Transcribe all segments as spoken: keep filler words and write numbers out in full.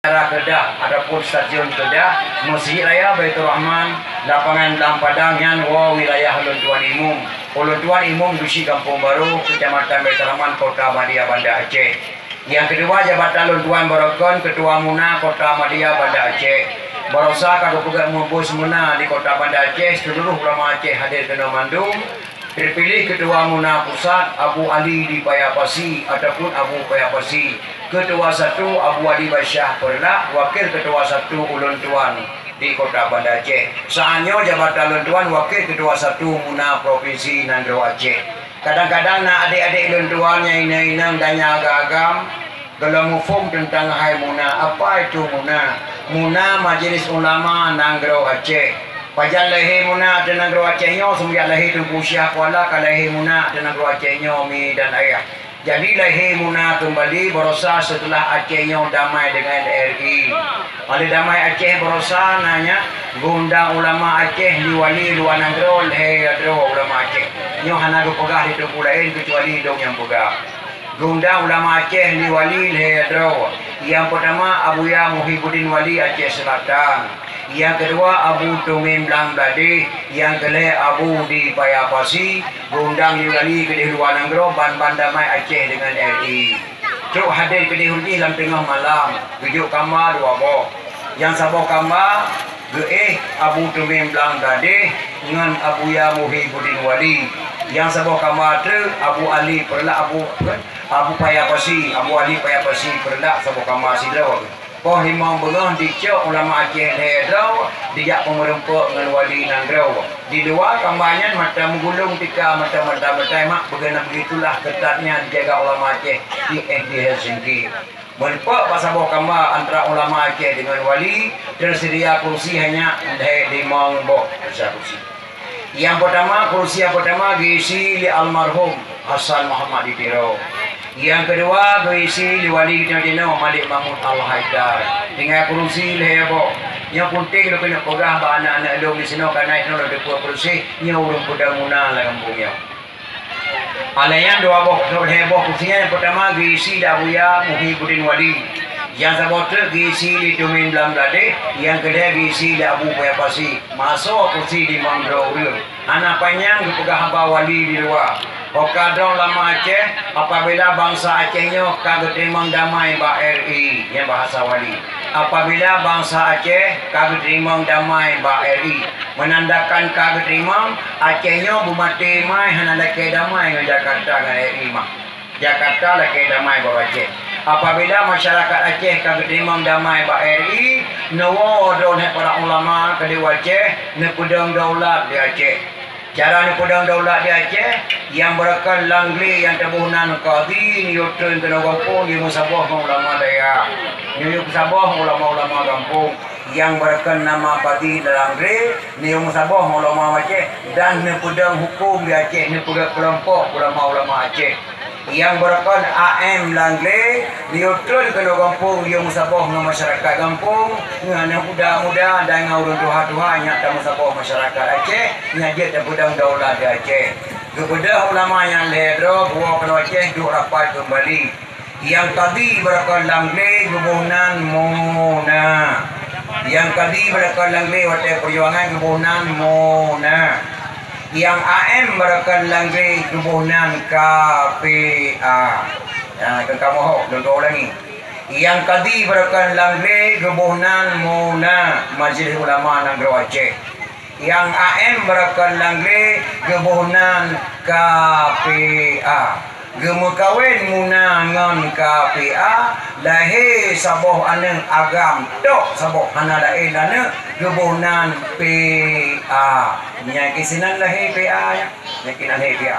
Acara Kedah ataupun Stasiun Kedah, Meuseujid Raya Baiturrahman, Lapangan Blang Padang nyan woe wilayah ulôn tuan imum. Ulôn tuan imum Geuchik Gampông Barô, Keucamatan Baiturrahman, Kota Madia, Banda Aceh. Nyang keudua, jabatan lôn tuan baroekon Keutua Muna Kota Madia, Banda Aceh. Barosa ka geupeugét meubeuet muna di Kota Banda Aceh, seuluruh ulama Aceh hadir keunoe mandum. Teupiléh Keutua Muna Pusat, Abu Ali di Paya Pasi ataupun Abu Paya Pasi. Keutua satu, Abu Ali Basyah Peureulak, wakil keutua satu ulôn tuan di Kota Banda Aceh. Saat nyoe jabatan lôn tuan wakil keutua satu Muna Propinsi Nanggroe Aceh. Kadang-kadang na adék-adék lôn tuan nyang inong-inong dan nyang agam-agam, gohlom muphom teuntang hai muna. Apa itu muna? Muna Majelis Ulama Nanggroe Aceh. Pajan lahé muna ateueh nanggroe Aceh nyoe? Semenjak lahé Teungku Syiah Kuala ka lahé muna ateueh nanggroe Aceh nyoe, mi dan ayah. Jadi lahé muna keumbali barosa seuteulah Aceh nyoe damai deungon R I. Óh lheueh damai Aceh barosa na nyan geuundang ulama Aceh di wali luwa nanggroe lhèe droe ulama Aceh. Nyoe hana geupeugah di teungku laén keucuali lôn nyang peugah. Geuundang ulama Aceh di wali lhèe droe. Nyang peutama Abuya Muhibuddin Wali Aceh Selatan. Nyang keudua Abu Tumim Blang Bladeh. Nyang keulhèe Abu di Paya Pasi. Geuundang di wali keudéh luwa nanggroe ban-ban damai Aceh deungon R I. Trok hadir keudéh ureueng jih lam teungoh malam, geujok kamba dua boh. Nyang saboh kamba geuéh Abu Tumim Blang Bladeh ngon Abuya Muhibuddin Wali. Nyang saboh kamba treuk Abu Ali Peureulak, Abu, Abu Paya Pasi, Abu Ali Paya Pasi Peureulak saboh kamba sidroe. Poh limong beungoh dicok ulama Aceh lhèe droe, dijak peumeureumpok ngon wali nanggroe. Di luwa kamba nyan mata meugulong tika, mata-mata meutai mak, beugana beugitulah keutatnya dijaga ulama Aceh di S D Helsinki. Meureumpok bak saboh kamba antara ulama Aceh deungon wali, teuseudia kursi hanya lhèe limong boh, teuseudia kursi. Nyang peutama, kursi nyang peutama geuisi lé almarhum Hasan Muhammad di Tiro. Nyang keudua geuisi lé wali geutanyoe Malik Mahmud Al-Haidar. Tinggai kursi lhèe boh. Nyoe peunteng lôn keuneuk peugah bak aneuk-aneuk lôn disinoe, ka na jinoe lôn teupeue peureuseh nyoe ureueng peudong muna lam gampông nyoe. Alèh nyan dua boh, lhèe boh kursi nyan, nyang peutama geuisi lé Abuya Muhibuddin Wali. Nyang saboh treuk geuisi lé Tumim Blang Bladeh, nyang keulhèe geuisi lé Abu Paya Pasi. Meuasoe kursi limong droe ureueng. Hana panyang geupeugah haba wali di luwa. Óh ka droe ulama Aceh, apabila bansa Aceh nyoe ka geuteurimong damai bak R I, nyan bahasa wali. Apabila bansa Aceh ka geuteurimong damai bak R I, meunandakan ka geuteurimong, Aceh nyoe beumaté mai hana lakèe damai ngon Jakarta ngon R I mah. Jakarta lakèe damai bak Aceh. Apabila masyarakat Aceh ka geuteurimong damai bak R I, neuwoe droeneuh para ulama keudéh u Aceh, neupeudong daulat di Aceh. Cara neupeudong daulat di Aceh, nyang beureukan lam glé nyang teuboh nan kadi, neuyue treun keunoe gampông, neuyue meusaboh ngon ulama dayah. Neuyue meusaboh ngon ulama-ulama gampông. Nyang beureukan nama kadi dalam glé, neuyue meusaboh ngon ulama Aceh, dan neupeudong hukôm di Aceh, neupeugét keulompok ulama-ulama Aceh. Nyang beureukan A M lam glé, neuyue treun keunoe gampông, neuyue meusaboh ngon masyarakat gampông, ngon aneuk muda-muda dan ngon ureueng tuha-tuha nyang tameusaboh masyarakat Aceh, nyang jeuet tapeudong daulat di Aceh. Geubeudôh ulama nyang lhèe droe, geuwoe keunoe Aceh duek rapat keumbali. Nyang kadi beureukan lam glé geuboh nan Muna. Nyang kadi beureukan lam glé watèe peujuangan geuboh nan Muna. Nyang A M beureukan lam glé geuboh nan K P A. Ha, keu kamoe hok, lôn ulangi. Nyang kadi beureukan lam glé geuboh nan Muna, Majelis Ulama Nanggroe Aceh. Nyang A M beureukan lam glé geuboh nan K P A. Geumeukawen Muna ngon K P A, lahé saboh aneuk agam, tok saboh hana laén aneuk, geuboh nan P A. Nyan keuh sinan lahé P A nyan. Nyan keuh nan lahé P A.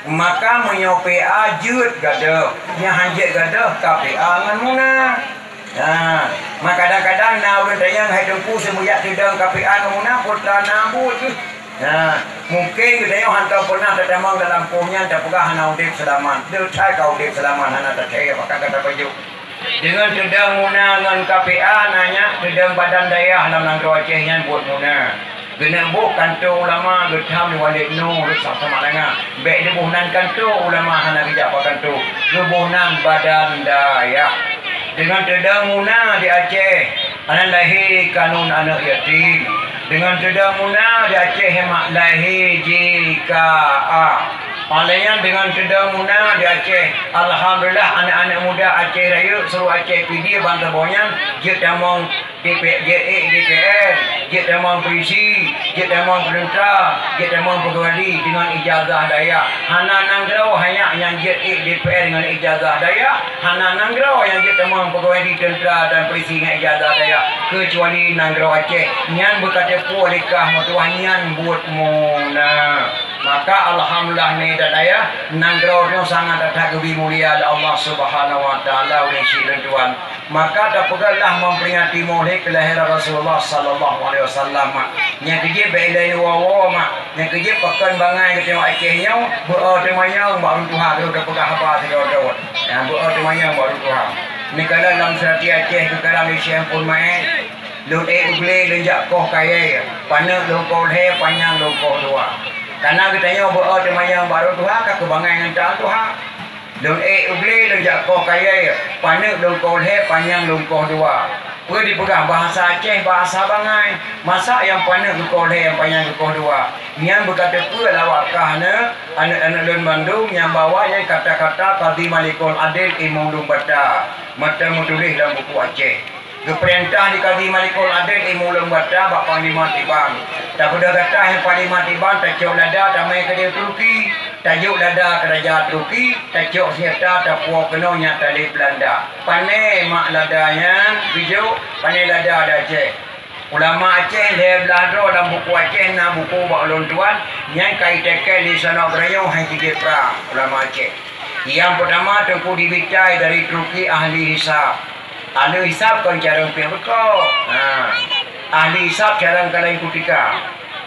Maka meunyoe P A jeuet gadôh, nyang han jeuet gadôh K P A ngon Muna. Ha, ma kadang-kadang na ureueng tanyong, "Hai Teungku, seumeuyak teudong K P A ngon Muna, peue teuma na buet?" Ha, mungken geutanyoe hantom peunah tatamong dalam poh nyan, tapeugah hana udeb seulamat. Deuh that ka udeb seulamat, hana that bahkan ka tapajoh. Deungon teudong Muna ngon K P A, na nyan teudong badan dayah lam nanggroe Aceh nyan buet Muna. Geuneuk boh kantô ulama geutham di Walid Nu, Rot Sa-, Samalanga. Bèk geuboh nan kantô ulama, hana geujak bak kantô. Geuboh nan badan dayah. Deungon teudong Muna di Aceh, aneuk lahé kanun aneuk yatim. Deungon teudong Muna di Aceh, mak lahé J K A. Palényan deungon teudong Muna di Aceh, alhamdulillah, aneuk-aneuk muda Aceh Rayeuk, seuluruh Aceh Pidie ban saboh nyan jeuet tamong D P, jeuet ék D P R, jeuet tamong polisi, jeuet tamong teuntra, jeuet tamong pegawai deungon ijazah dayah. Hana nanggroe hanyak nyang jeuet ék D P R ngon ijazah dayah, hana nanggroe nyang jeuet tamong pegawai di teuntra dan polisi ngon ijazah dayah, keucuali nanggroe Aceh. Nyan beukateupeue lé kah meutuah nyan buet Muna. Maka alhamdulillah nyoe dan ayah, nanggroe nyoe sangat that-that geubri mulia lé Allah Subhanahu wa Taala ulôn syik lôn tuan. Maka tapeugah lah memperingati maulid kelahiran Rasulullah sallallahu alaihi wasallam, mak. Nyang keujeuet bèk ilèe woe-woe, mak. Nyang keujeuet pakon bangai geutanyoe Aceh nyoe, beu-o teumanyong bak ureueng tuha, keu tapeugah haba sidroe-droe. Nyang beu-o teumanyong bak ureueng tuha. Neukalon lam seurati Aceh geukarang di Syekh Ampon Maé, "Lôn ék u glé lôn jak koh kayèe, paneuk lôn koh lhèe, panyang lôn koh dua." Kana geutanyoe beu-o teumanyong bak ureueng tuha, ka keubangai ngon ta tuha. "Lôn ék u glé lôn jak koh kayèe, paneuk lôn koh lhèe, panyang lôn koh dua." Peue dipeugah bahasa Aceh, bahasa bangai. Masa nyang paneuk geukoh lhèe, nyang panyang geukoh dua? Nyan beukateupeue lawak kah nyoe, aneuk-aneuk lôn bandum, nyang bahwa nyan kata-kata Kadhi Malikul Adil Imeum Lueng Bata. Mantong meutuléh lam buku Aceh. Geupeurintah di Kadhi Malikul Adil Imeum Lueng Bata bak Panglima Tibang. Tabeudôh gata hai Panglima Tibang, tacok lada tamè keudéh Turki, tajok lada keu raja Turki, tacok seunjata tapuwoe keunoe nyang talét Beulanda. Pané mak lada nyan geujok, pané lada di Aceh. Ulama Aceh lhèe blah droe lam buku Aceh, na buku bak ulôn tuan, nyan ka iteken di sanok geuranyoe hai keujeuet prang ulama Aceh. Nyang peutama Teungku Dibitai dari Turki, ahli hisab. Ahli hisab kon carông piah beutôi. Ha. Ahli hisab carông kaleng kutika.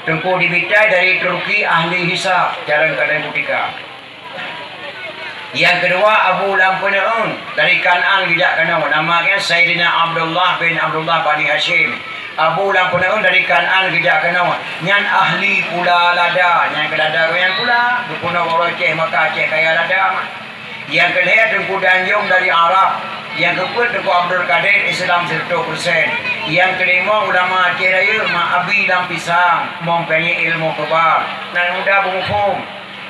Teungku Dibitai dari Turki, ahli hisab carông kaleng kutika. Nyang keudua Abu Lam Peuneuen dari Kanaan geujak keunoe, nama geuh Saidina Abdullah bin Abdullah Bani Hasyim. Abu Lam Peuneuen dari Kanaan geujak keunoe, nyan ahli pula lada, nyan keu lada gobnyan pula, geupeunoh uroe Aceh, maka Aceh kaya lada. Nyang keulhèe Teungku Danjong dari Arab, nyang keupeuet Teungku Abdul Kadir, Islam siratoh persen. Nyang keulimong ulama Aceh Rayeuk, mak Abi Lam Pisang, meupunyai ilmu kebal. Nan muda beumuphom.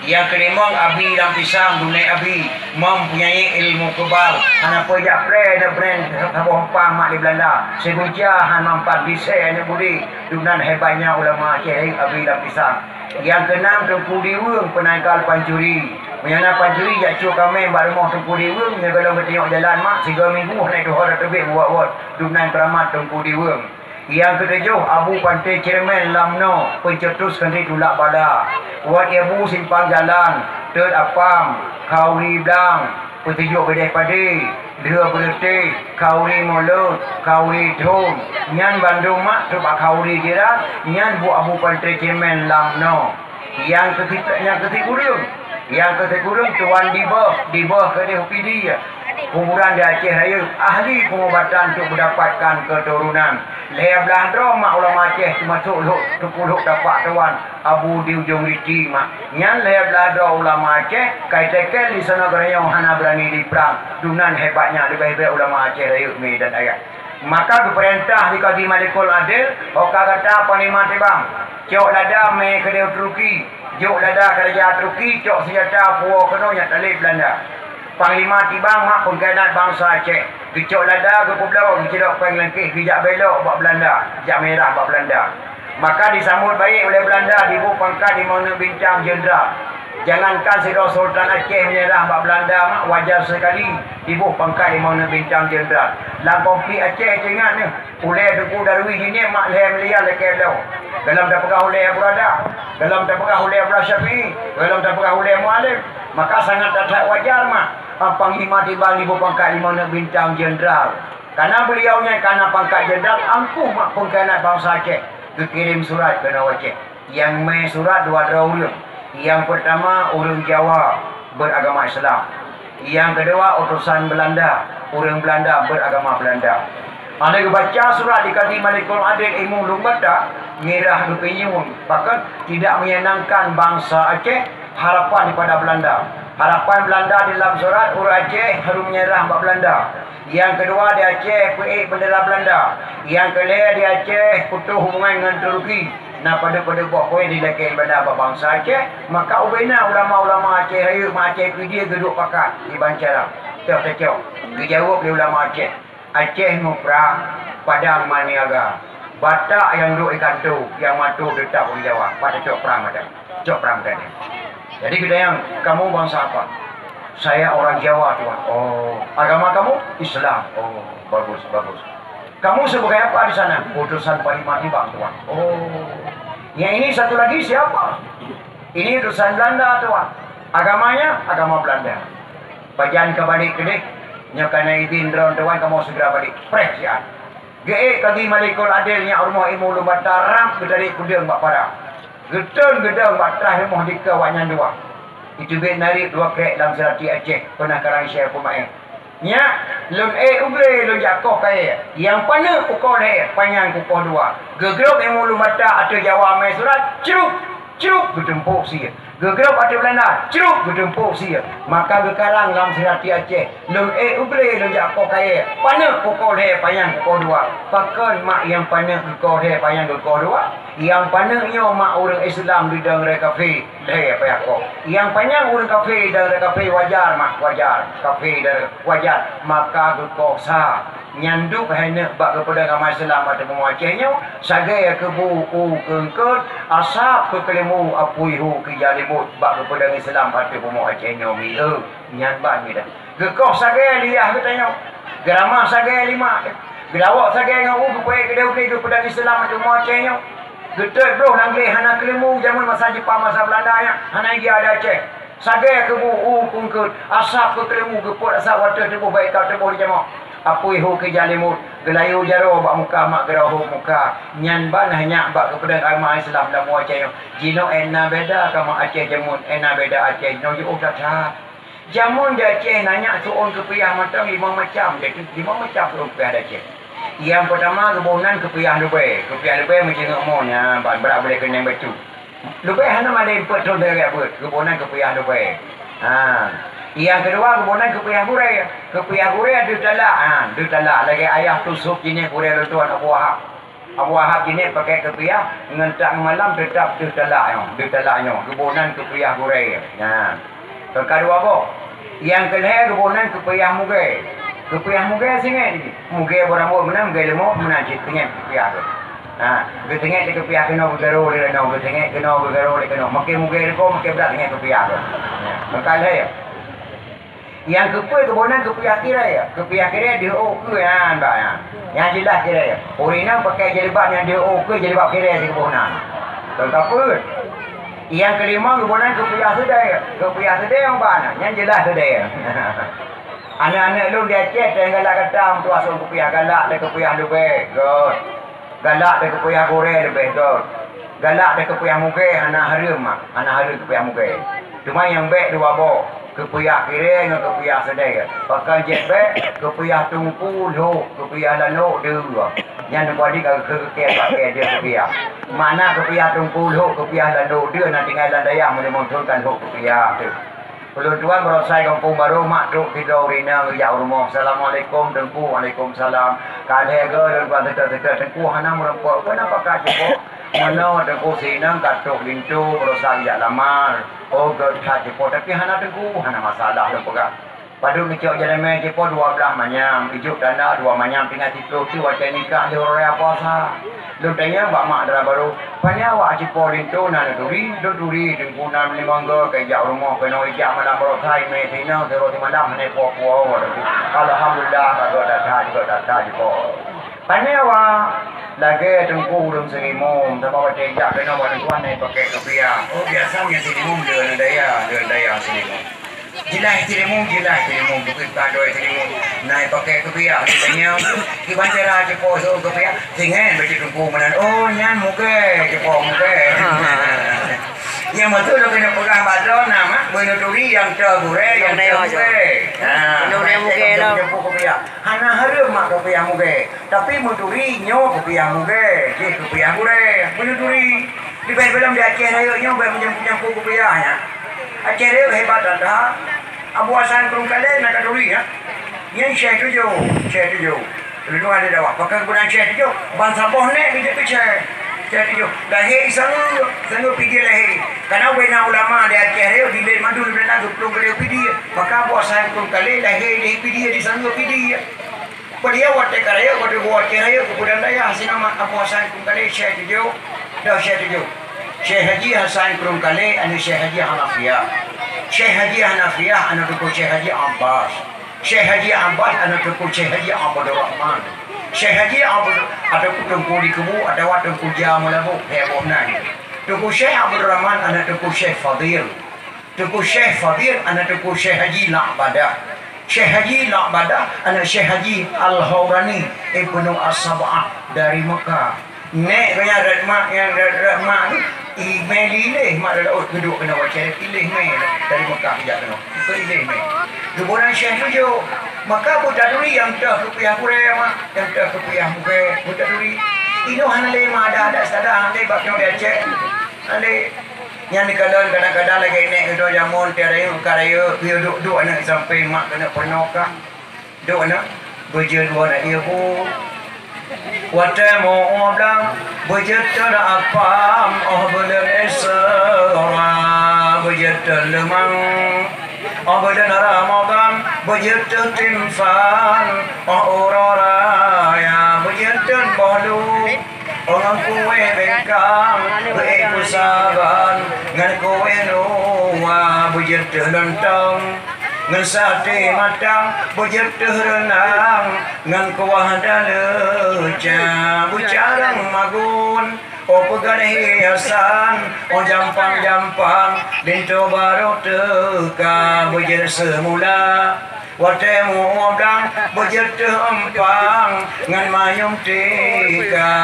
Nyang keulimong Abi Lam Pisang, Dunai Abi, meupunyai ilmu kebal. Hana peue jak preh, na brand saboh empang mak di Beulanda. Siguja hana mampan bisé aneuk budi, dumnan hebatnya ulama Aceh Rayeuk Abi Lam Pisang. Nyang keunam Teungku Diweueng, peunangkal pancuri. Meunyoe na pancuri jak cue kaméng bak rumoh Teungku Diweueng, nyoe golom geutanyoe jalan mak, sigoe minggu hana tuho tateubiet buet-buet, dumnan keuramat Teungku Diweueng. Nyang keutujoh Abu Panté Ceureumèn lam noe, peucetus keuneuk tulak bala. Wat Abu simpang jalan, teut apam, khauri blang, peutujoh beudeh padé, dua beureutéh, khauri mulod, khauri thon, nyan bandum mak trok bak khauri jiran, nyan buet Abu Panté Ceureumèn lam noe. Nyang keusi-, nyang keusikureueng, nyang keusikureueng Tuan Dibeuh, Dibeuh keudéh Pidie. Kuburan di Aceh Rayeuk, ahli peungubatan untuk mendapatkan keturunan. Lhèe blah droe mak ulama Aceh, teumasok lhok Teungku Lhok Tapak Tuan Abu di Ujong Riti mak. Nyan lhèe blah droe ulama Aceh, ka iteken di sanok geuranyoe hana beurani diprang. Dumnan hebatnya leubeh-leubeh ulama Aceh Rayeuk mi dan ayah. Maka geupeurintah di Kadhi Malikul Adil, ho ka gata Panglima Tibang, cok lada mè keudéh Turki, jok lada keu raja Turki, cok seunjata puwoe keunoe nyang talét Beulanda. Panglima Tibang mak peungkhianat bansa Aceh, geucok lada geupeubloe, geucilok péng langkéh, geujak bèk lok bak Beulanda, jak meunyeurah bak Beulanda. Maka disambot baék ulèh Beulanda, diboh pangkat limong neuk bintang jeundral. Jangankan sidroe Sultan Aceh meunyeurah bak Beulanda mak, wajar sekali diboh pangkat limong neuk bintang jeundral. Lam konflik Aceh, teuingat neuh, ulèe Teungku Darwi Jeunieb mak lhèe miliar lakèe bloe. Golom tapeugah ulèe Abu Rada, golom tapeugah ulèe Abu Syafi'i, golom tapeugah ulèe Mualem. Maka sangat that-that wajar mak, ah, Panglima Tibang diboh pangkat limong neuk bintang jeundral. Karena beliau nyan kana pangkat jeundral, angkuh mak peungkhianat bansa Aceh, geukirém surat keunoe Aceh. Nyang mè surat dua droe ureueng. Nyang peurtama ureueng Jawa beuragama Islam. Nyang keudua utosan Beulanda, ureueng Beulanda beuragama Beulanda. Hana geubaca surat di Kadhi Malikul Adil Imeum Lueng Bata, mirah geupeunyueng, bahkan tidak menyenangkan bangsa Aceh, harapan daripada Beulanda. Harapan Belanda di lam surat, ureuëng Aceh harôh meunyeurah bak Belanda. Nyang keudua, di Aceh peuék bendera Belanda. Nyang keulhée, di Aceh putôh hubungan ngon Turki. Na padub-padub boh poin dilakée Belanda bak bansa Aceh, maka ubena ulama-ulama Aceh rayeuk ma Aceh Pidie geuduek pakat di bancara. Toh tacok, geujaweueb lé ulama Aceh. Aceh muprang, Padang maniaga. Batak nyang duek di kantô, nyang mato teutap ureuëng Jawa. Pat tacok prang Padang. Cok prang Padang. Jadi geutanyong, "Kamu bangsa apa?" "Saya orang Jawa, Tuan." "Oh, agama kamu?" "Islam." "Oh, bagus, bagus. Kamu sebagai apa di sana?" "Utusan Panglima Tibang, Tuan." "Oh. Yang ini satu lagi siapa?" "Ini utusan Belanda, Tuan. Agamanya agama Belanda." "Pajan ka balek keudeh?" "Nyoe ka na idin droe, Tuan, kamoe segera balek." Preh siat. Geuék kadi Malikul Adil nyak rumoh ilmu lumbata rab geutarék peudeueng bak para. Geutreun geudong bak trah rumoh dikeue awaknyan dua. Iteubiet narit dua krék lam seurati Aceh, peunah karang isyée peumaéh. "Nyak, lôn ék u glé lôn jak koh kayée, nyang paneuk kukoh lhée, panyang kukoh dua." Geugrob ilmu lumbata ateueh Jawa amai surat, cruk, cruk, geutumpôk sie. Geugrob ateueh Belanda, cruk, geutumpôk sie. Maka geukarang lam seurati Aceh, "Lôn ék u glé lôn jak koh kayée, paneuk kukoh lhée, panyang kukoh dua." Pakon mak nyang paneuk geukoh lhée, panyang geukoh dua? Nyang paneuk nyoe mak ureuëng Islam didong ré kafé lhée payah koh. Nyang panyang ureuëng kafé didong ré kafé wajar mak, wajar. Kafé didong wajar, maka geukoh sa. Nyan dub hai neuk bak geupeudong agama Islam ateueh bumoe Aceh nyoe, sagai keubu u keu eungkot, asab keu keuleumbu, apui hu keu ija limut bak geupeudong Islam ateueh bumoe Aceh nyoe, mi eu, nyan ban mi dah. Geukoh sagai liyah geutanyoe, geuramah sagai lima, geulawok sagai ngon u geupeuék keudeh u glé geupeudong Islam ateueh bumoe Aceh nyoe. Geutot broh lam glé hana keuleumbu jameun masa Jepang, masa Belanda nyan, hana ija di Aceh. Sagai keubu u keu eungkot, asab keu keuleumbu, geupot asab u ateueh tuboh, bak ikat tuboh di jamoe. Apui hu keu ija limut, geulayu jaroe bak muka mak geurahom muka. Nyan ban hai nyak bak geupeudong agama Islam lam bumoe Aceh nyoe. Jinoe ék na beda keu mak Aceh jameun, ék na beda Aceh nyoe jiôh that-that. Jameun di Aceh na nyak su'on keupiah mantong limong macam, jadi limong macam su'on keupiah di Aceh. Nyang peutama geuboh nan keupiah lubée. Keupiah lubée meujeungeuk mo nyan, ban brat bulée keuneng bacut. Lubée hana malée eumpeuk thon teuga beuet, geuboh nan keupiah lubée. Ha. Nyang keudua geuboh nan keupiah gurée. Keupiah gurée deuh talak, ha, deuh talak lagée ayah teuh sôb jinéh gurée lôn tuan Abu Wahab. Abu Wahab jinéh pakai keupiah, ngon trok malam teutap deuh talak nyoe, deuh talak nyoe, geuboh nan keupiah gurée. Nyan. Keu ka dua boh. Nyang keulhée geuboh nan keupiah mugée. Keupiah mugée singoh jih. Mugée beurambot meunan, mugée leumô meunan cit teungoh keupiah tu. Ha, geuteungoh di keupiah keunoe geugaro lé keunoe, geuteungoh keunoe geugaro lé keunoe. Makin mugée leuko, makin brat teungoh keupiah tu. Nyan. Keu ka lhée. Nyang keupeuet geuboh nan keupiah kirée, keupiah kirée deuh ôk keue nyan, bah, nyan. Nyan jeulaih kirée. Ureuëng inong pakai jilbab nyang deuh ôk keue, jilbab kirée sigeuboh nan. Kon kapeuet. Nyang keulima geuboh nan keupiah seudée, keupiah seudée nyang ban, nyan jeulaih seudée. Aneuëk-aneuëk lôn di Aceh, teuh galak gata meutuah sôk keupiah, galak teuh keupiah lubée, göt. Galak teuh keupiah gurée leubeh göt. Galak teuh keupiah mugée hana hareuem mak, hana hareuem keupiah mugée. Teuma nyang bék dua boh, keupiah kirée ngon keupiah seudée. Pakon jeuet bék, keupiah teungku lhok, keupiah lanok deuh. Nyan teungku adik ka geukheun keu kée bak kée jeuet keupiah. Makna keupiah teungku lhok, keupiah lanok deuh na tinggai lam dayah meunyoe meuthon ka lhok keupiah teuh. Ulôn tuan baroesa i gampông barô mak trok sidroe ureuëng inong geujak u rumoh. "Assalamualaikum Teungku." "Waalaikumsalam." Ka lhée goe lôn tuan seutôt-seutôt, "Teungku hana meurumpok, peue na pakat cupo?" "Meunoe Teungku, si inong ka trok linto baroesa geujak lamar." "Oh, göt that cupo, tapi hana Teungku, hana masalah lôn peugah. Padub neucok jalamé cupo dua blaih manyam, ijôk tanda dua manyam tinggai siplôh teuk watée nikah lheueh raya puasa." Lôn tanyong bak mak dara barô, "Pane awak cupo linto na neuturi?" "Neuturi Teungku, na limong goe ka ijak u rumoh, keunoe ijak malam baroesa imé sinong sidroe simalam hana ipuwoe-puwoe." Alhamdulillah, ka göt that-that, göt that-that cupo. "Pane awak?" "Lagée Teungku ureuëng Seulimum, sabab watée ijak keunoe bak lôn tuan na ipakée keupiah." "Oh, biasa nyan Seulimum le aneuk dayah, le aneuk dayah Seulimum." "Jeulaih Seulimum, jeulaih Seulimum, bukon ka doi Seulimum. Na ipakée keupiah," geutanyong. "Kiban cara cupo sôk keupiah?" "Singoh bacut Teungku meunan." "Oh, nyan mugée, cupo mugée." Nyang beutôi lôn keuneuk peugah bak droe na mak, beuneuturi nyang toe gurée, nyang toe mugée. Ha, mugée lom. Cupo keupiah. Hana hareuem mak keupiah mugée. Tapi meuturi nyoe keupiah mugée, jih keupiah gurée, beuneuturi. Leubeh gohlom di Aceh rayeuk nyoe bék meunyampôk-nyampôk keupiah nyan. Aceh Rayeuk hebat that. Abu Hasan Krueng Kalé na ka turi, ya. Nyan Syekh Tujoh, Syekh Tujoh. Leunuah di dakwah. Pakon guna Syekh Tujoh, ban saboh nèk geujak keu Syekh. Syekh Tujoh. Lahé di Sangeue, Sangeue Pidie lahé. Karena ubena ulama di Aceh Rayeuk, di Lheueh Madui, di Belanda, geuplueng keudéh Pidie. Maka Abu Hasan Krueng Kalé lahé di Pidie, di Sangeue Pidie. Beliau watèe ka rayeuk, watèe geuwoe Aceh Rayeuk, geupeudong dayah, sinama Abu Hasan Krueng Kalé, Syekh Tujoh, dan Syekh Tujoh. Syekh Haji Hasan Krueng Kalé, aneuk Syekh Haji Hanafiah. Syekh Haji Hanafiah, aneuk teungku Syekh Haji Abbas. Syekh Haji Abbas, aneuk teungku Syekh Haji Abdul Rahman. Syekh Haji Abdul, atawa Teungku Dikeue, atawa Teungku Jah Meulaboh, hai Abu Nan. Teungku Syekh Abdul Rahman, aneuk teungku Syekh Fadil. Teungku Syekh Fadil, aneuk teungku Syekh Haji Lak Badah. Syekh Haji Lak Badah, aneuk Syekh Haji Al-Haurani Ibnu As-Sab'ah dari Mekah. Nèk geuh nyan rot mak, nyang rot, rot mak tu, i mè ilèe mak Daud geuduek keunoe bak Aceh, ilèe mè dari Mekah geujak keunoe. Keu ilèe mè. Geuboh nan Syekh Tujoh. Maka beutaturi nyang teuh keu piah gurèe mak, nyang teuh keu piah mugèe, beutaturi. Inoe hana lé mak, adak-adak seutada hana lé bak nyoe di Aceh. Hana lé. Nyan dikalon kadang-kadang lagèe nèk geutanyoe jameun tiep rayeuk ka rayeuk, geuyue duek-duek aneuk sampoe mak keuneuk peurunoe kah. Duek aneuk, beujeuet woe na ié bu. Watèe meu-ueh blang, beujeuet thon apam, óh buleuen Isra, beujeuet thon leumang. Óh buleuen Ramadhan, beujeuet thon timphan, óh uroe raya, beujeuet thon boh lu. Óh ngon kueh bengkang, beuék peusaban, ngon kueh luwa beujeuet teuh lontong, ngon saté matang beujeuet teuh reunang, ngon kuah daleuca beucarang magun. Óh peugan hiasan, óh jampang-jampang, linto barô teuka beujeuet seumula. Watèe meu-ueh blang beujeuet teuh eumpang, ngon manyum tika.